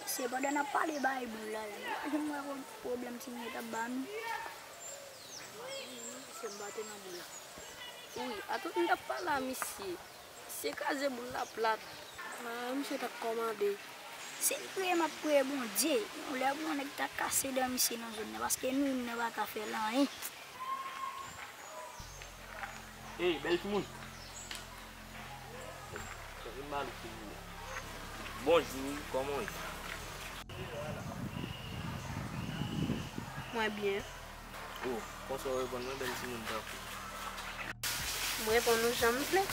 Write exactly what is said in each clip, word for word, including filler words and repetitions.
Se pandan n ap pale bay boul la, la, nou pa janm wè pwoblèm timoun yo t ap ba nou. Misye m pa te nan boul la. Wi, atout m t ap pale a misye. Misye kraze boul la plat. Ah, misye t ap kòmande. Se l priye m ap priye Bondye. Yon lè pou yon nèg ta kase dan misye nan zòn nan, paske nou menm nan pa ka fè l anyen. Ey, bèl timoun. Bonjou, kòman w ye? Mwen byen. Oh, konsa w reponn mwen, bèl timoun tankou. M reponn ou jan m vle.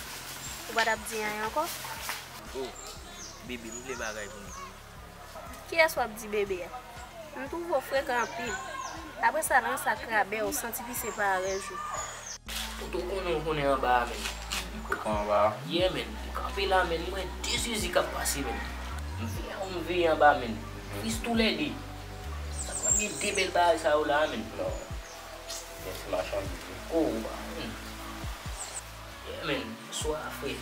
Ou pa t ap di anyen ankò? Oh, bebe, m vle bagay pou m di w. Kiyès w ap di bebe a? M twouve w frekan anpil. Apre sa, nan sa krabè, w santi pise parèy ou. Kote w konnen w konnen anba a, menn? Kote anba a? Yeah, menn. Li kanpe la, menn. Li wè de zizi k ap pase, menn. M veye, m veye anba, menn. Fis toulède. Sa pral gen de bèl bagay sa yo la, menn. Non. Gen ti machandiz wi. Oh, menn. Yeah, menn. Bonswa, frè.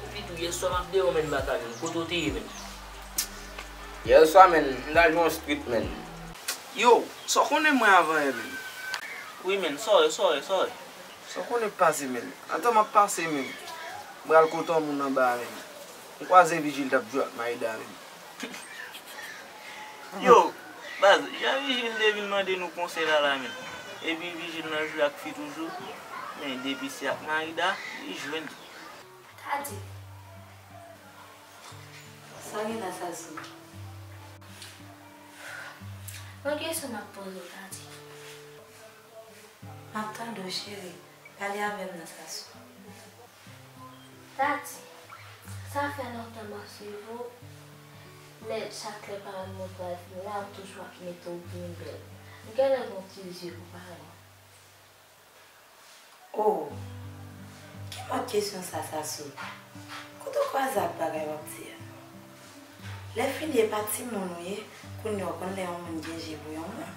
Epi tou, yèswa m ap deyò, menn, m pa ka jwenn. Kote w te ye, menn? Yèswa, menn, m t al jwe yon street, menn. Yo, sa w konnen mwen avan yè, menn? Wi, menn, sòrè, sòrè, sòrè. Sa w konnen k pase, menn? Antan m ap pase, menn. M pral kote yon moun anba a, menn. M kwaze Vijil t ap jwe ak Maïda, menn. Yo, baz, jan Vijil te vin mande nou konsèy la la, menn. Epi Vijil nan jwe ak fi toujou. Men depi se ak Maïda, li jwenn. Tati. Sa gen la, Sasou? Yon kesyon m ap poze w, Tati. M ap tande w, cheri. Pale avè m nan, Sasou. Tati, sa fè lontan m ap swiv ou, men chak lè parèy mwen pral vin la, ou toujou ap mete w byen bèl. M genlè gen yon ti zye pou parèy mwen. Oh! Ki mòd kesyon sa, Sasou? Kote w kwaze ak bagay w ap di a? Lèfini, e pa timoun ou ye, kounye a w konn lè yon moun gen je pou yon moun.